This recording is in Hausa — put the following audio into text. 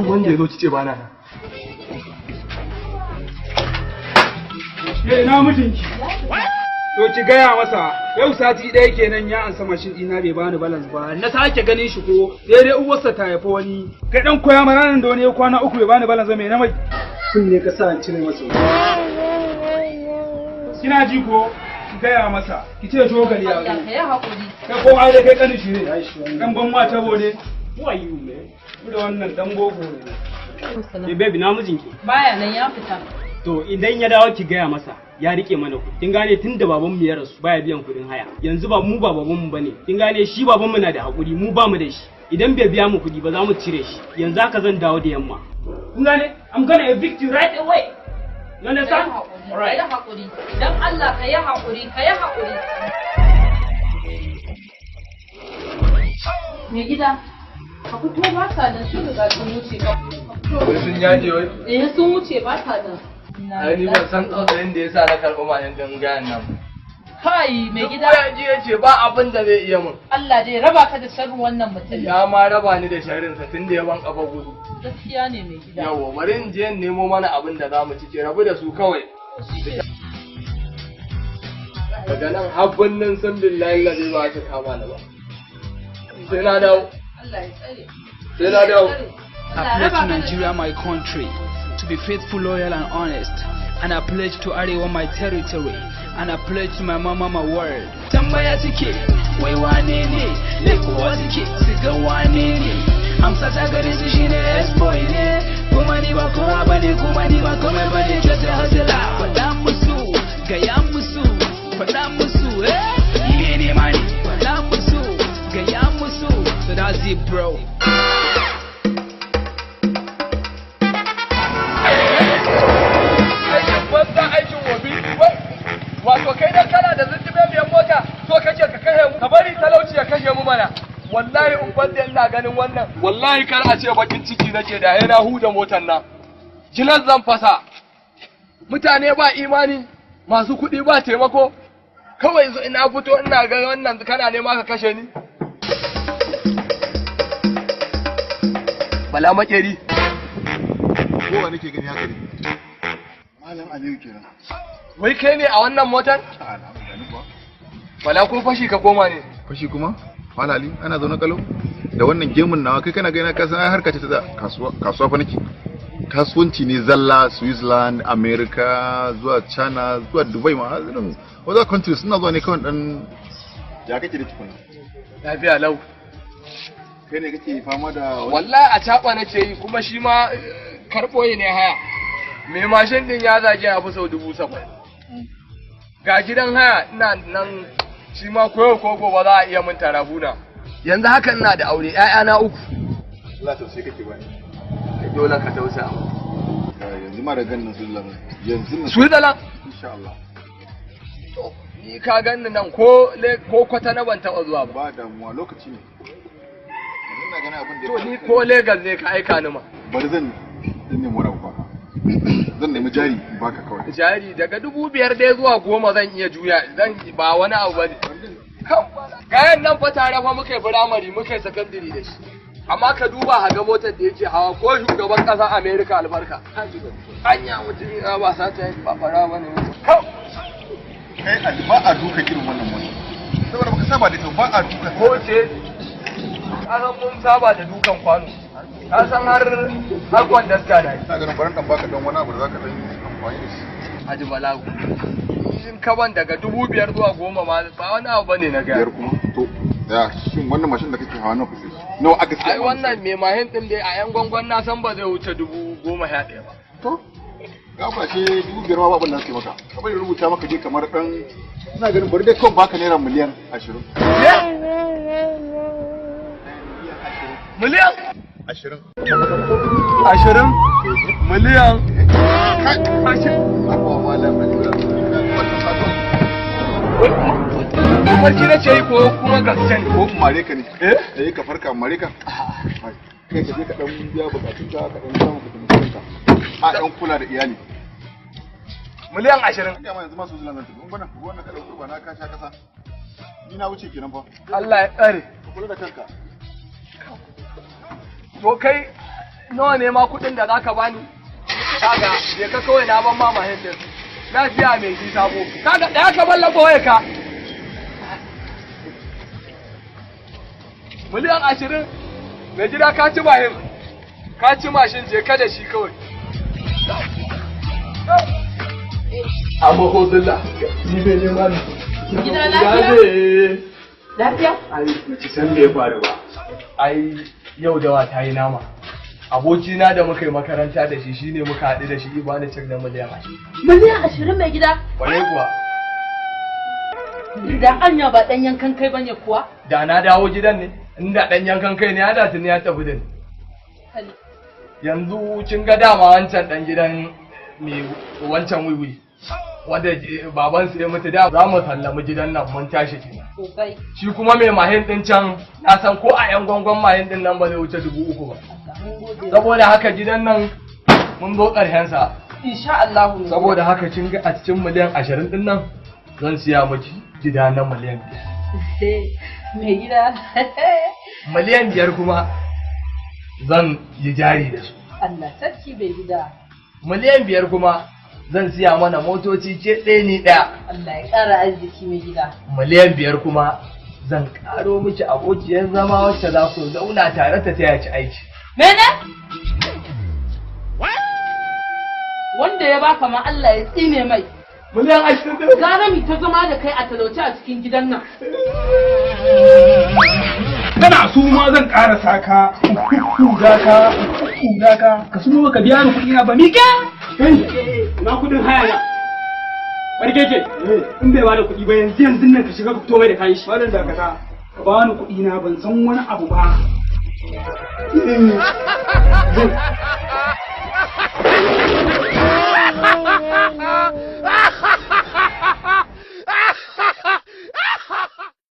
Duk wanda ya zo kice ba na nan. Eh, na mijinki. To ki gaya masa yau sati ɗaya kenan ya ansa mashin ɗina bai bani balance ba. Na sake ganin shi ko sai dai uwarsa ta haifi wani. Kai dan koya mana nan da wani ya kwana uku bai bani balance ba mai na mai. Sun ne ka sa an cire masa. Kina ji ko? Ki gaya masa. Ki ce jogali ya zo. Ka yi haƙuri. Kai ko ai da kai kanin shi ne. Dan ban ma tabo ne. Who are you man? Ku da wannan dan boko ne. Eh baby na mijinki. Baya nan ya fita. To idan ya dawo ki gaya masa ya rike mana kuɗi. Kin gane tun da babanmu ya rasu baya biyan kuɗin haya. Yanzu ba mu ba babanmu bane. Kin gane shi babanmu na da hakuri mu ba mu da shi. Idan bai biya mu kuɗi ba za mu cire shi. Yanzu haka zan dawo da yamma. Kun gane? I'm gonna evict you right away. You understand? Ka yi haƙuri. Dan Allah ka yi haƙuri, ka yi haƙuri. Mai gida, ka fito ba sa nan sun riga sun wuce ka fito. Wai sun yaje wai? Eh sun wuce ba sa nan. Ai ni ban san tsautsayin da yasa na karɓi mayan gangayen nan. Kai mai gida. Duk ya ya ce ba abin da zai iya mun. Allah dai raba ka da sharrin wannan mutum. Ya ma raba ni da sharrin sa tun da ya ban kafa gudu. Gaskiya ne mai gida. Yawwa bari in je in nemo mana abin da za mu ci ke rabu da su kawai. Daga nan har birnin san billahi lazi ba ta kama ni ba. Sai na dawo. Allah ya tsare. Sai na dawo. I pledge to Nigeria, my country, to be faithful, loyal, and honest. And I pledge to Arewa, my territory. And I pledge to my mama, my word. Tambaya suke, wai wane ne? Lekuwa suke, su ga wane ne? Amsa ta gare su shine S-boy ne. Kuma ni ba kowa bane, kuma ni ba komai bane, just a hustler. Faɗa musu, gaya musu, faɗa musu, eh? Ni ne mani. Faɗa musu, gaya musu. So that's it, bro. Wato kai dan kana da zunjime biyan mota so kake ka kashe mu ka bari talauci ya kashe mu mana wallahi in banda ina ganin wannan wallahi kar a ce bakin ciki nake da yana huda motar nan kilan zan fasa mutane ba imani masu kuɗi ba taimako kawai ina fito ina ga wannan kana nema ka kashe ni Bala makeri kowa nake gani haka ne Malam Aliyu kenan. Wai kai ne a wannan motar? Bala ko fashi ka koma ne? Fashi kuma? Malam Ali, ana zaune kalau? Da wannan gemun nawa kai kana gaina ka san ai harka ce ta kasuwa, kasuwa fa nake. Kasuwanci ne zalla Switzerland, America, zuwa China, zuwa Dubai ma irin other countries suna zuwa ne kawai dan ya kake da tukuna. Lafiya lau. Kai ne kake fama da wallahi a caba nake yi kuma shi ma karɓo ne haya. Mai mashin din ya zage ya fi sau 70,000. Ga gidan haya ina nan shi ma koyo ko gobe za a iya mun tarabuna. Yanzu haka ina da aure ƴaƴana uku. Allah tausayi kake bani. Ai dole ka tausaya. Yanzu ma da ganin Switzerland. Yanzu nan. Switzerland? Insha Allah. To ni ka ganni nan ko ko kwata na ban taɓa zuwa ba. Ba damuwa lokaci ne. Yanzu ina ganin abin da To ni ko Lagos ne ka aika ni ma. Bari zan nemi wani abu baka. Zan nemi jari in baka kawai. Jari daga 5,000 dai zuwa 10,000 zan iya juya zan ba wani abu bane. Gayan nan fa tare fa muka yi firamare muka yi sakandare da shi. Amma ka duba ga motar da yake hawa ko shugaban ƙasar America albarka. Anya mutum ya ba sa ta ba fara bane. Kai Ali ba a duka irin wannan mota. Saboda baka saba da ita ba a duka. Ko ce ka san mun saba da dukan kwano. Ka san har kwandaska da yi. Ina ganin baran dan baka don wani abu da zaka dan amfani da shi. Haji Balagu. In ka ban daga 5,000 zuwa 10,000 ma ba wani abu bane na gaya. Biyar kuma to ya shin wannan mashin da kake hawa nawa kake? Nawa aka siya? Ai wannan mai mahin din dai a yan gwangwan na san ba zai wuce 11,000 ba. To gafa ce 5,000 ma ba abin da suke maka. Ka bari rubuta maka je kamar dan ina ganin bari dai kawai baka naira 20,000,000. Miliyan? 20. 20? Miliyan? 20. Mafarki na ce ko kuma gaske ne? Ko mare ka ne? Eh? Eh ka farka mare ka. Kai ka je ka dan biya bukatun ka ka dan samu ka taimaki kanka. A dan kula da iyali. 20,000,000. Ina ma yanzu ma su zulan zan tafi. In bana ruwan ka dauko ba na ka sha kasa. Ni na wuce kenan fa. Allah ya tsare. Ka kula da kanka. To kai Nawa ne ma kuɗin da zaka bani? Kaga je ka kawai, na ban ma mahin din. Na siya mai shi sabo. Kaga ɗaya ka mallaka waya ka. 20 miliyan mai gida, ka ci mahin. Ka ci mashin, je ka da shi kawai. Amma ko zilla, ni bai nema ne. Gida lafiya? Lafiya? Ai, ba ki san me ya faru ba. Ai, yau dawa ta yi nama. Abokina da muka yi makaranta da shi shine muka haɗu da shi, ibani cek na 20 miliyan. 20 miliyan mai gida? Kwarai kuwa. Da anya ba ɗan yankan kai bane kuwa? Da na dawo gidan ne, inda ɗan yankan kai ne ya da tuni ya tafi da ni. Yanzu kin ga dama wancan ɗan gidan mai wancan wiwi. Wanda babansa ya mutu, da za mu sallami gidan nan mun tashi kenan. Sosai. Shi kuma mai mahin ɗin can, na san ko a 'yan gwangwan mahin ɗin nan ba zai wuce 3000 ba. Saboda haka gidan nan mun zo ƙarshen sa. Insha Allah. Saboda haka kin ga a cikin 20 miliyan ɗin nan zan siya miki gida na 5 miliyan. Mai gida. 5 miliyan kuma zan yi jari da su. Allah sarki mai gida. 5 miliyan kuma zan siya mana motoci, ke ɗaya ni ɗaya. Allah ya ƙara arziki mai gida. 5 miliyan kuma zan ƙaro miki abokiyar zama wacce za ku zauna tare ta taya ki aiki. Mene? Wanda ya baka ma Allah ya tsine mai. 20 miliyan ɗin. Gara mi ta zama da kai a talauce a cikin gidan nan. Kana su ma zan karasa ka, huda ka, huda ka, ka su ka biya ni kuɗi na ba miƙe. Kai, na kuɗin haya na. Barkeke, in bai bada kuɗi ba yanzu yanzu nan ka shiga ka fito mai da kayan shi. Malam dakata, ka ba ni kuɗi na, ban san wani abu ba.